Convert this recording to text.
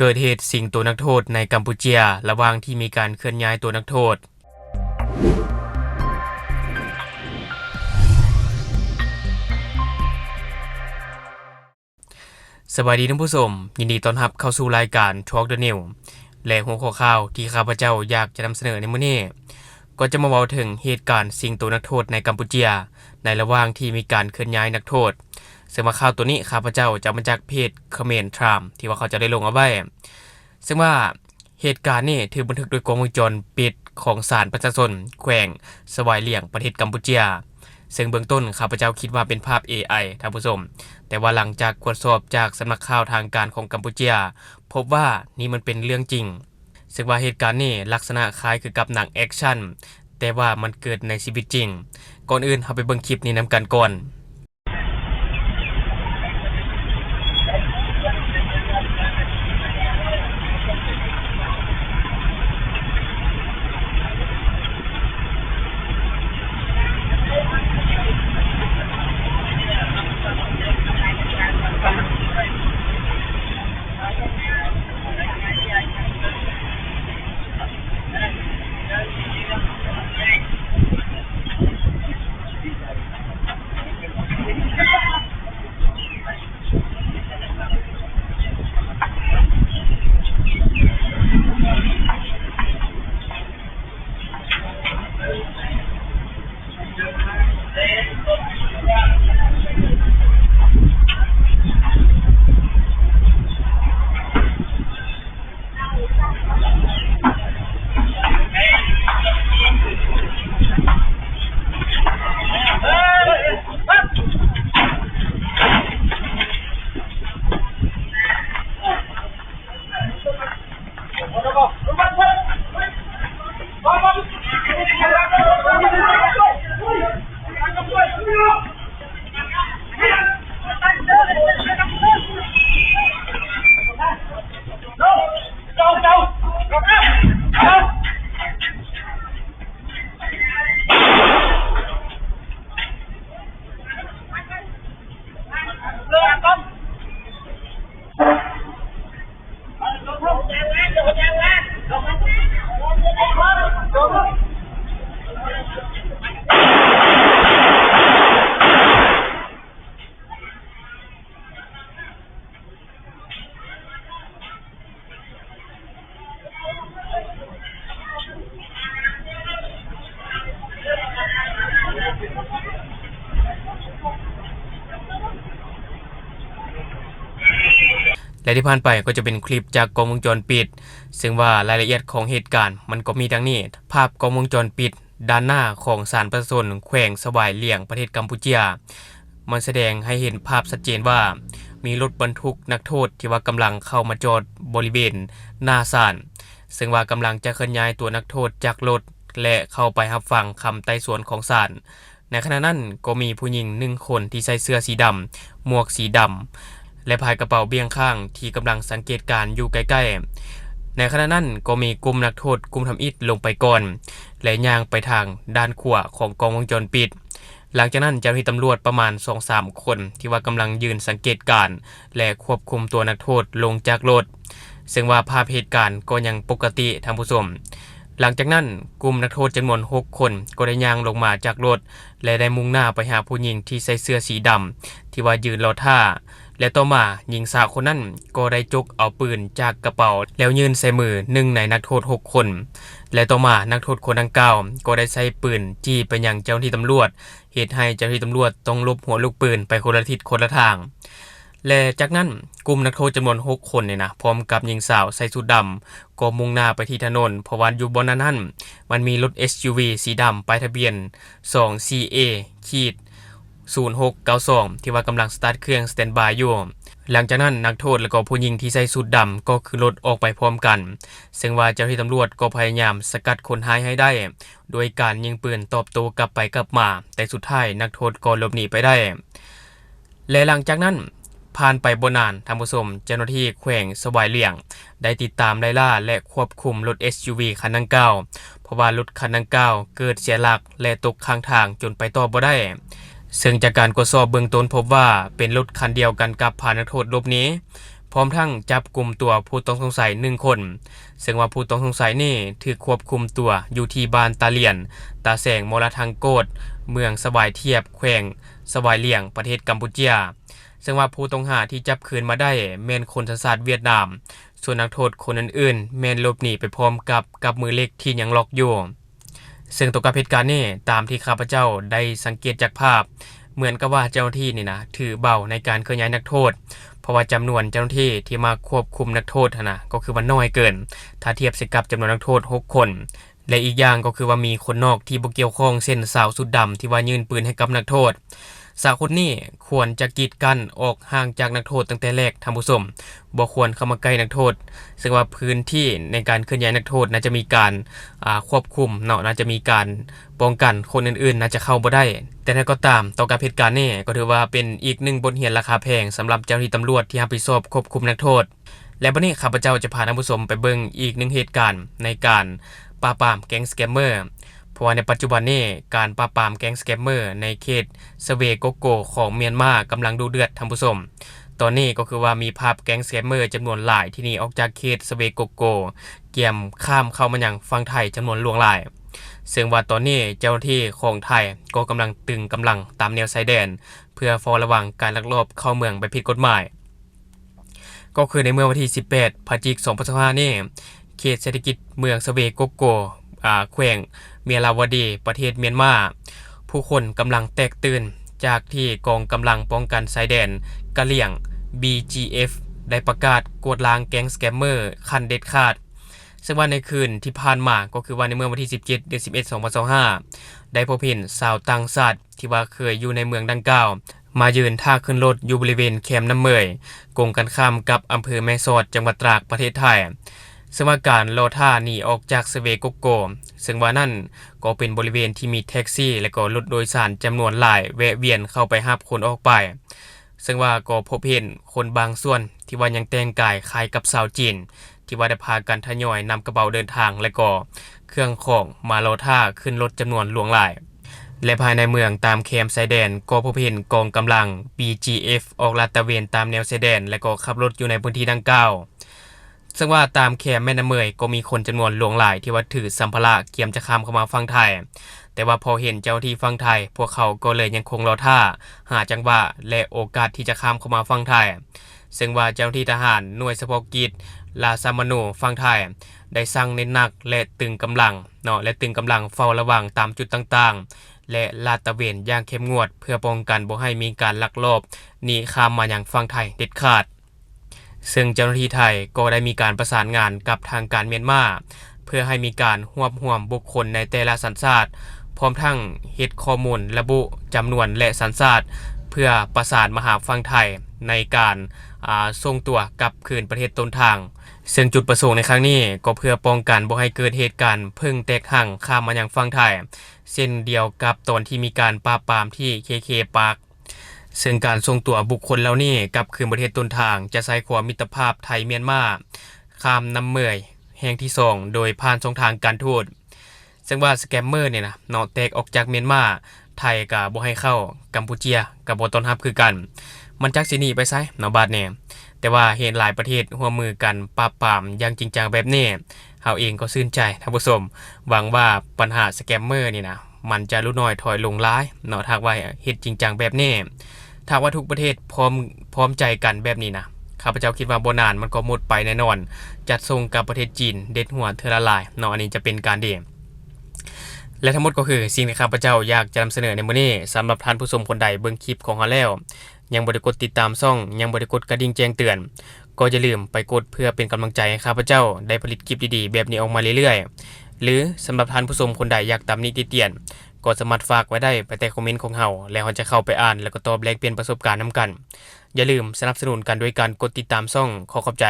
ເກີດເຫດຊິງໂຕນັກໂທດໃນກຳປູເຈຍ ລະຫວ່າງທີ່ມີການເຄື່ອນຍ້າຍໂຕນັກໂທດ. ສະບາຍດີທ່ານຜູ້ຊົມ, ຍິນດີຕ້ອນຮັບເຂົ້າສູ່ລາຍການ Talk the News ແລະ ຫົວຂໍ້ຂ່າວທີ່ຂ້າພະເຈົ້າຢາກຈະນຳສະເໜີໃນມື້ນີ້ ກໍຈະມາເວົ້າເຖິງເຫດການຊິງໂຕນັກໂທດໃນກຳປູເຈຍ ໃນລະຫວ່າງທີ່ມີການເຄື່ອນຍ້າຍນັກໂທດ. ເຊິ່ງວ່າຂ່າວໂຕນີ້ ຂ້າພະເຈົ້າຈະເອົາມາຈາກເພຈ Khmer Times ທີ່ວ່າເຂົາເຈົ້າໄດ້ລົງເອົາໄວ້. ເຊິ່ງວ່າເຫດການນີ້ຖືກບັນທຶກໂດຍກ້ອງວົງຈອນປິດຂອງສານປະຊາຊົນແຂວງສະຫວາຍຫຼຽງ ປະເທດກຳປູເຈຍ. ເຊິ່ງເບື້ອງຕົ້ນຂ້າພະເຈົ້າຄິດວ່າເປັນພາບ ເອໄອ ທ່ານຜູ້ຊົມ, ແຕ່ວ່າຫຼັງຈາກກວດສອບຈາກສຳນັກຂ່າວທາງການຂອງກຳປູເຈຍ ພົບວ່ານີ້ມັນເປັນເລື່ອງຈິງ. ເຊິ່ງວ່າເຫດການນີ້ລັກສະນະຄ້າຍຄືກັບໜັງແອັກຊັນ, ແຕ່ວ່າມັນເກີດໃນຊີວິດຈິງ. ກ່ອນອື່ນເຮົາໄປເບິ່ງຄລິບນີ້ນຳກັນກ່ອນ. ແລະ ທີ່ຜ່ານໄປກໍຈະເປັນຄລິບຈາກກ້ອງວົງຈອນປິດ, ເຊິ່ງວ່າລາຍລະອຽດຂອງເຫດການມັນກໍມີດັ່ງນີ້. ພາບກ້ອງວົງຈອນປິດ ດ້ານໜ້າຂອງສານປະຊາຊົນແຂວງສະຫວາຍຫຼຽງ ປະເທດກຳປູເຈຍ ມັນສະແດງໃຫ້ເຫັນພາບຊັດເຈນວ່າ ມີລົດບັນທຸກນັກໂທດທີ່ວ່າກຳລັງເຂົ້າມາຈອດບໍລິເວນໜ້າສານ, ເຊິ່ງວ່າກຳລັງຈະເຄື່ອນຍ້າຍຕົວນັກໂທດຈາກລົດ ແລະ ເຂົ້າໄປຮັບຟັງຄຳໄຕ່ສວນຂອງສານ. ໃນຂະນະນັ້ນກໍມີຜູ້ຍິງໜຶ່ງຄົນທີ່ໃສ່ເສື້ອສີດຳ, ໝວກສີດຳ ແລະ ພາຍກະເປົາບ່ຽງຂ້າງທີ່ກຳລັງສັງເກດການຢູ່ໃກ້ໆ. ໃນຂະນະນັ້ນກໍມີກຸ່ມນັກໂທດກຸ່ມທຳອິດລົງໄປກ່ອນ ແລະ ຍ່າງໄປທາງດ້ານຂວາຂອງກ້ອງວົງຈອນປິດ. ຫຼັງຈາກນັ້ນເຈົ້າໜ້າທີ່ຕຳຫຼວດປະມານສອງສາມຄົນທີ່ວ່າກຳລັງຢືນສັງເກດການ ແລະ ຄວບຄຸມຕົວນັກໂທດລົງຈາກລົດ, ເຊິ່ງວ່າພາບເຫດການກໍຍັງປົກກະຕິທ່ານຜູ້ຊົມ. ຫຼັງຈາກນັ້ນ, ກຸ່ມນັກໂທດຈຳນວນຫົກຄົນກໍໄດ້ຍ່າງລົງມາຈາກລົດ ແລະ ໄດ້ມຸ່ງໜ້າໄປຫາຜູ້ຍິງທີ່ໃສ່ເສື້ອສີດຳທີ່ວ່າຢືນລໍຖ້າ, ແລະ ຕໍ່ມາຍິງສາວຄົນນັ້ນກໍໄດ້ຈົກເອົາປືນຈາກກະເປົາ ແລ້ວຍື່ນໃສ່ມືໜຶ່ງໃນນັກໂທດຫົກຄົນ, ແລະ ຕໍ່ມານັກໂທດຄົນດັ່ງກ່າວກໍໄດ້ໃຊ້ປືນຈີ່ໄປຍັງເຈົ້າໜ້າທີ່ຕຳຫຼວດ, ເຮັດໃຫ້ເຈົ້າໜ້າທີ່ຕຳຫຼວດຕ້ອງຫຼົບຫົວລູກປືນໄປຄົນລະທິດຄົນລະທາງ. ແລະ ຈາກນັ້ນ ກຸ່ມນັກໂທດຈຳນວນຫົກຄົນນີ້ນະ ພ້ອມກັບຍິງສາວໃສ່ຊຸດດຳ ກໍມຸ່ງໜ້າໄປທີ່ຖະໜົນ, ເພາະວ່າຢູ່ບ່ອນນັ້ນຫັ້ນ ມັນມີລົດເອສຢູວີສີດຳ ປ້າຍທະບຽນ ສອງສີ່ເອ ຂີດ ສູນຫົກເກົ້າສອງ ທີ່ວ່າກຳລັງສະຕາດເຄື່ອງສະແຕນບາຍຢູ່. ຫຼັງຈາກນັ້ນ ນັກໂທດ ແລະ ກໍຜູ້ຍິງທີ່ໃສ່ຊຸດດຳກໍຂຶ້ນລົດອອກໄປພ້ອມກັນ, ເຊິ່ງວ່າເຈົ້າໜ້າທີ່ຕຳຫຼວດກໍພະຍາຍາມສະກັດຄົນຮ້າຍໃຫ້ໄດ້ ໂດຍການຍິງປືນຕອບໂຕ້ກັບໄປກັບມາ, ແຕ່ສຸດທ້າຍນັກໂທດກໍຫຼົບໜີໄປໄດ້. ແລະ ຫຼັງຈາກນັ້ນ ຜ່ານໄປບໍ່ນານ, ທ່ານຜູ້ຊົມ, ເຈົ້າໜ້າທີ່ແຂວງສະຫວາຍຫຼຽງໄດ້ຕິດຕາມໄລ່ລ່າ ແລະ ຄວບຄຸມລົດເອສຢູວີຄັນດັ່ງກ່າວ, ເພາະວ່າລົດຄັນດັ່ງກ່າວເກີດເສຍຫຼັກ ແລະ ຕົກຂ້າງທາງຈົນໄປຕໍ່ບໍ່ໄດ້. ເຊິ່ງຈາກການກວດສອບເບື້ອງຕົ້ນພົບວ່າເປັນລົດຄັນດຽວກັນກັບພານັກໂທດຫຼົບໜີ, ພ້ອມທັງຈັບກຸມຕົວຜູ້ຕ້ອງສົງໄສໜຶ່ງຄົນ, ເຊິ່ງວ່າຜູ້ຕ້ອງສົງໄສນີ້ຖືກຄວບຄຸມຕົວຢູ່ທີ່ບ້ານຕາຫຼຽນ, ຕາແສງ, ມໍລະທັງໂກດ, ເມືອງສະຫວາຍທຽບ, ແຂວງສະຫວາຍຫຼຽງ, ປະເທດກຳປູເຈຍ. ເຊິ່ງວ່າຜູ້ຕ້ອງຫາທີ່ຈັບຄືນມາໄດ້ແມ່ນຄົນສັນຊາດຫວຽດນາມ, ສ່ວນນັກໂທດຄົນອື່ນໆແມ່ນຫຼົບໜີໄປພ້ອມກັບກັບມືເຫຼັກທີ່ຍັງລັອກຢູ່. ເຊິ່ງຕໍ່ກັບເຫດການນີ້, ຕາມທີ່ຂ້າພະເຈົ້າໄດ້ສັງເກດຈາກພາບ, ເໝືອນກັບວ່າເຈົ້າໜ້າທີ່ນີ້ນະ ຖືເບົາໃນການເຄື່ອນຍ້າຍນັກໂທດ, ເພາະວ່າຈຳນວນເຈົ້າໜ້າທີ່ທີ່ມາຄວບຄຸມນັກໂທດຫັ້ນນະ ກໍຄືວ່ານ້ອຍເກີນ ຖ້າທຽບໃສ່ກັບຈຳນວນນັກໂທດຫົກຄົນ. ແລະ ອີກຢ່າງກໍຄືວ່າມີຄົນນອກທີ່ບໍ່ກ່ຽວຂ້ອງ ເຊັ່ນ ຊາວຊຸດດຳທີ່ວ່າຍື່ນປືນໃຫ້ກັບນັກໂທດ. ຊາວຄົນນີ້ຄວນຈະກີດກັ້ນອອກຫ່າງຈາກນັກໂທດຕັ້ງແຕ່ແລກ, ທ່ານຜູ້ຊົມ, ບໍ່ຄວນເຂົ້າມາໃກ້ນັກໂທດ, ເຊິ່ງວ່າພື້ນທີ່ໃນການເຄື່ອນຍ້າຍນັກໂທດໜ້າຈະມີການ, ອາ, ຄວບຄຸມເນາະ, ໜ້າຈະມີການປ້ອງກັນ, ຄົນອື່ນໆໜ້າຈະເຂົ້າບໍ່ໄດ້. ແຕ່ໃດກໍຕາມ, ຕໍ່ກັບເຫດການນີ້ ກໍຖືວ່າເປັນອີກໜຶ່ງບົດຮຽນລາຄາແພງສຳລັບເຈົ້າໜ້າທີ່ຕຳຫຼວດທີ່ຮັບຜິດຊອບຄວບຄຸມນັກໂທດ. ແລະ ບັດນີ້ຂ້າພະເຈົ້າຈະພາທ່ານຜູ້ຊົມໄປເບິ່ງອີກໜຶ່ງເຫດການໃນການປາບປາມແກ້ງສະແກມເມີ, ເພາະວ່າໃນປັດຈຸບັນນີ້ ການປາບປາມແກ້ງສະແກມເມີໃນເຂດສະເວກົກໂກຂອງມຽນມາກຳລັງດຸເດືອດ, ທ່ານຜູ້ຊົມ. ຕອນນີ້ກໍຄືວ່າມີພາບແກ້ງສະແກມເມີຈຳນວນຫຼາຍທີ່ໜີອອກຈາກເຂດສະເວກົກໂກ, ກຽມຂ້າມເຂົ້າມາຍັງຝັ່ງໄທຈຳນວນຫຼວງຫຼາຍ. ເຊິ່ງວ່າຕອນນີ້ເຈົ້າໜ້າທີ່ຂອງໄທກໍກຳລັງຕຶງກຳລັງຕາມແນວຊາຍແດນ ເພື່ອເຝົ້າລະວັງການລັກລອບເຂົ້າເມືອງແບບຜິດກົດໝາຍ. ກໍຄືໃນເມື່ອວັນທີສິບແປດ ພະຈິກ ສອງພັນຊາວຫ້ານີ້, ເຂດເສດຖະກິດເມືອງສະເວກົກໂກ, ອາ, ແຂວງເມຍລາວະດີ, ປະເທດມຽນມາ, ຜູ້ຄົນກຳລັງແຕກຕື່ນ ຈາກທີ່ກອງກຳລັງປ້ອງກັນຊາຍແດນກະຫຼຽງ ບີຈີເອັຟ ໄດ້ປະກາດກວດລ້າງແກ້ງສະແກມເມີຂັ້ນເດັດຂາດ. ເຊິ່ງວ່າໃນຄືນທີ່ຜ່ານມາ, ກໍຄືວ່າໃນເມື່ອວັນທີສິບເຈັດ ເດືອນສິບເອັດ ສອງພັນຊາວຫ້າ, ໄດ້ພົບເຫັນຊາວຕ່າງຊາດ ທີ່ວ່າເຄີຍຢູ່ໃນເມືອງດັ່ງກ່າວ ມາຢືນຖ້າຂຶ້ນລົດຢູ່ບໍລິເວນແຄມນ້ຳເມີຍ, ກົງກັນຂ້າມກັບອຳເພີແມ່ສອດ ຈັງຫວັດຕາກ ປະເທດໄທ. ເຊິ່ງວ່າການລໍຖ້າໜີອອກຈາກສະເວກົກໂກ, ເຊິ່ງວ່ານັ້ນກໍເປັນບໍລິເວນທີ່ມີແທັກຊີ ແລະ ກໍລົດໂດຍສານຈຳນວນຫຼາຍແວະວຽນເຂົ້າໄປຮັບຄົນອອກໄປ. ເຊິ່ງວ່າກໍພົບເຫັນຄົນບາງສ່ວນທີ່ວ່າຍັງແຕ່ງກາຍຄ້າຍກັບຊາວຈີນ ທີ່ວ່າໄດ້ພາກັນທະຍອຍນຳກະເປົາເດີນທາງ ແລະ ກໍເຄື່ອງຂອງມາລໍຖ້າຂຶ້ນລົດຈຳນວນຫຼວງຫຼາຍ. ແລະ ພາຍໃນເມືອງຕາມແຄມຊາຍແດນກໍພົບເຫັນກອງກຳລັງ ບີຈີເອັຟ ອອກລາດຕະເວນຕາມແນວຊາຍແດນ ແລະ ກໍຂັບລົດຢູ່ໃນພື້ນທີ່ດັ່ງກ່າວ. ເຊິ່ງວ່າຕາມແຄມແມ່ນ້ຳເມີຍກໍມີຄົນຈຳນວນຫຼວງຫຼາຍທີ່ວ່າຖືສຳພາລະກຽມຈະຂ້າມເຂົ້າມາຝັ່ງໄທ, ແຕ່ວ່າພໍເຫັນເຈົ້າໜ້າທີ່ຝັ່ງໄທ, ພວກເຂົາກໍເລີຍຍັງຄົງລໍຖ້າຫາຈັງຫວະ ແລະ ໂອກາດທີ່ຈະຂ້າມເຂົ້າມາຝັ່ງໄທ. ເຊິ່ງວ່າເຈົ້າໜ້າທີ່ທະຫານໜ່ວຍສະເພາະກິດລາຊາມະນູຝັ່ງໄທ ໄດ້ສັ່ງເນັ້ນໜັກ ແລະ ຕຶງກຳລັງເນາະ ແລະ ຕຶງກຳລັງເຝົ້າລະວັງຕາມຈຸດຕ່າງໆ ແລະ ລາດຕະເວນຢ່າງເຂັ້ມງວດ ເພື່ອປ້ອງກັນບໍ່ໃຫ້ມີການລັກລອບໜີຂ້າມມາຍັງຝັ່ງໄທເດັດຂາດ. ເຊິ່ງເຈົ້າໜ້າທີ່ໄທກໍໄດ້ມີການປະສານງານກັບທາງການມຽນມາ ເພື່ອໃຫ້ມີການຮວບຮວມບຸກຄົນໃນແຕ່ລະສັນຊາດ, ພ້ອມທັງເຮັດຂໍ້ມູນລະບຸຈຳນວນ ແລະ ສັນຊາດ ເພື່ອປະສານມາຫາຝັ່ງໄທໃນການ, ອາ, ສົ່ງຕົວກັບຄືນປະເທດຕົ້ນທາງ. ເຊິ່ງຈຸດປະສົງໃນຄັ້ງນີ້ກໍເພື່ອປ້ອງກັນບໍ່ໃຫ້ເກີດເຫດການເຜິ້ງແຕກຮັງຂ້າມມາຍັງຝັ່ງໄທ, ເຊັ່ນດຽວກັບຕອນທີ່ມີການປາບປາມທີ່ເຄເຄປາກ. ເຊິ່ງການສົ່ງຕົວບຸກຄົນເຫຼົ່ານີ້ກັບຄືນປະເທດຕົ້ນທາງ ຈະໃຊ້ຂົວມິດຕະພາບໄທ-ມຽນມາ ຂ້າມນ້ຳເມີຍແຫ່ງທີສອງ ໂດຍຜ່ານຊ່ອງທາງການທູດ. ເຊິ່ງວ່າສະແກມເມີນີ້ນະເນາະ ແຕກອອກຈາກມຽນມາ, ໄທກໍບໍ່ໃຫ້ເຂົ້າ, ກຳປູເຈຍກໍບໍ່ຕ້ອນຮັບຄືກັນ. ມັນຈັກຊິໜີໄປໃສເນາະບາດນີ້? ແຕ່ວ່າເຫັນຫຼາຍປະເທດຮ່ວມມືກັນປາບປາມຢ່າງຈິງຈັງແບບນີ້, ເຮົາເອງກໍຊື່ນໃຈ, ທ່ານຜູ້ຊົມ. ຫວັງວ່າບັນຫາສະແກມເມີນີ້ນະ ມັນຈະຫຼຸດນ້ອຍຖອຍລົງຫຼາຍເນາະ ຖ້າຫາກວ່າເຮັດຈິງຈັງແບບນີ້. ຖ້າຫາກວ່າທຸກປະເທດພ້ອມ, ພ້ອມໃຈກັນແບບນີ້ນະ, ຂ້າພະເຈົ້າຄິດວ່າບໍ່ນານມັນກໍໝົດໄປແນ່ນອນ. ຈັດສົ່ງກັບປະເທດຈີນເດັດຫົວເທື່ອລະຫຼາຍເນາະ, ອັນນີ້ຈະເປັນການດີ. ແລະ ທັງໝົດກໍຄືສິ່ງທີ່ຂ້າພະເຈົ້າຢາກຈະນຳສະເໜີໃນມື້ນີ້. ສຳລັບທ່ານຜູ້ຊົມຄົນໃດເບິ່ງຄລິບຂອງເຮົາແລ້ວ ຍັງບໍ່ໄດ້ກົດຕິດຕາມຊ່ອງ, ຍັງບໍ່ໄດ້ກົດກະດິ່ງແຈ້ງເຕືອນ, ກໍຢ່າລືມໄປກົດເພື່ອເປັນກຳລັງໃຈໃຫ້ຂ້າພະເຈົ້າໄດ້ຜະລິດຄລິບດີໆແບບນີ້ອອກມາເລື້ອຍໆ. ຫຼື ສຳລັບທ່ານຜູ້ຊົມຄົນໃດຢາກຕຳໜິຕິຕຽນ, ກໍສາມາດຝາກໄວ້ໄດ້ພາຍໃຕ້ຄອມເມັນຂອງເຮົາ ແລ້ວເຮົາຈະເຂົ້າໄປອ່ານ ແລ້ວກໍຕອບແລກປ່ຽນປະສົບການນຳກັນ. ຢ່າລືມສະໜັບສະໜູນກັນດ້ວຍການກົດຕິດຕາມຊ່ອງ. ຂໍຂອບໃຈ.